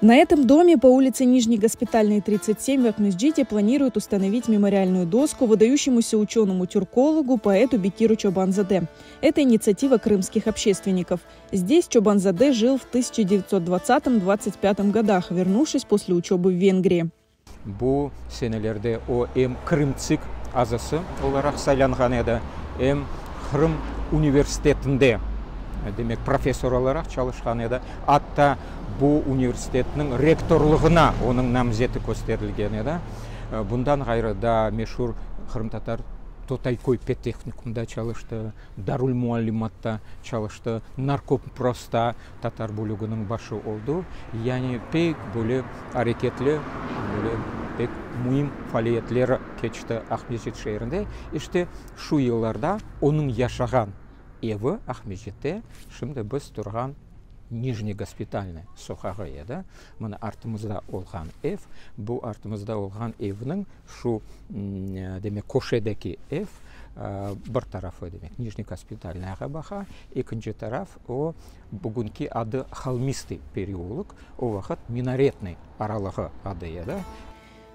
На этом доме по улице Нижней Госпитальной, 37 в Акмесджите планируют установить мемориальную доску выдающемуся ученому-тюркологу, поэту Бекиру Чобанзаде. Это инициатива крымских общественников. Здесь Чобанзаде жил в 1920-25 годах, вернувшись после учебы в Венгрии. Bu senelerde o em Krımtsik azası olaraq saylanğan edi, em Qırım universitetinde, demek, professor olaraq çalışqan edi. Atta bu universitetniñ rektorlığına onıñ namzeti kösterilgen edi. Bundan ğayrı daa meşur qırımtatar Totayköy pedtehnikumda çalıştı, Darülmuallimatta çalıştı, Narkomprosta tatar bölüginiñ başı oldı. Yani pek böyle areketli, böyle pek müim faaliyetleri keçti Aqmescit şeerinde. İşte, şu yıllarda onıñ yaşağan evi Aqmescitte, şimdi biz turğan Nijniy Gospitalnıy soqağı edi. Mına artımızda olğan ev, bu artımızda olğan evniñ şu, demek, köşedeki ev, bir tarafı, demek, Nijniy Gospitalnâğa baqa, ekinci taraf, o, bugünki adı Holmistıy pereulok, o vaqıt Minaretnıy aralığı adı edi.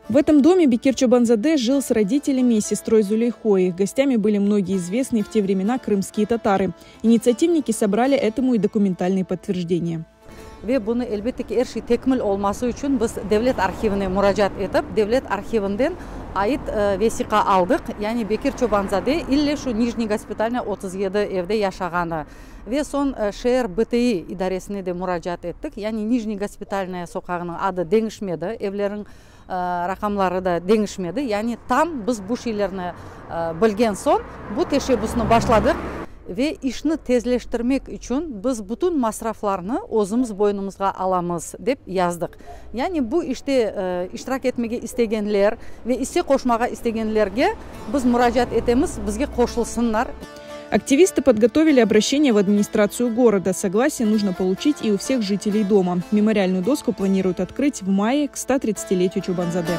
В этом доме Бекир Чобанзаде жил с родителями и сестрой Зулейхой. Их гостями были многие известные в те времена крымские татары. Инициативники собрали этому и документальные подтверждения. Ve bunı, elbette ki, er şey tekmil olması içün biz devlet arhivine muracaat etip, devlet arhivinden ait vesiqa aldıq, yani Bekir Çoban-zade ille şu Nijniy Gospitalnaya 37 evde yaşağanı. Ve soñ şeer BTİ idaresine de muracaat ettik, yani Nijniy Gospitalnaya soqağınıñ adı deñişmedi, evleriñ raqamları da deñişmedi, yani tam biz bu şeylerni bilgen soñ bu teşebbüsni başladıq. Ve işni tezleştirmek içün biz bütün masraflarnı özümiz boynumızğa alamız, dep yazdıq. Yani bu işte iştirak etmege istegenler ve isse qoşmağa istegenlerge biz muracaat etemiz, bizge qoşulsınlar. Активисты подготовили обращение в администрацию города. Согласие нужно получить и у всех жителей дома. Мемориальную доску планируют открыть в мае к 130-летию Чобанзаде.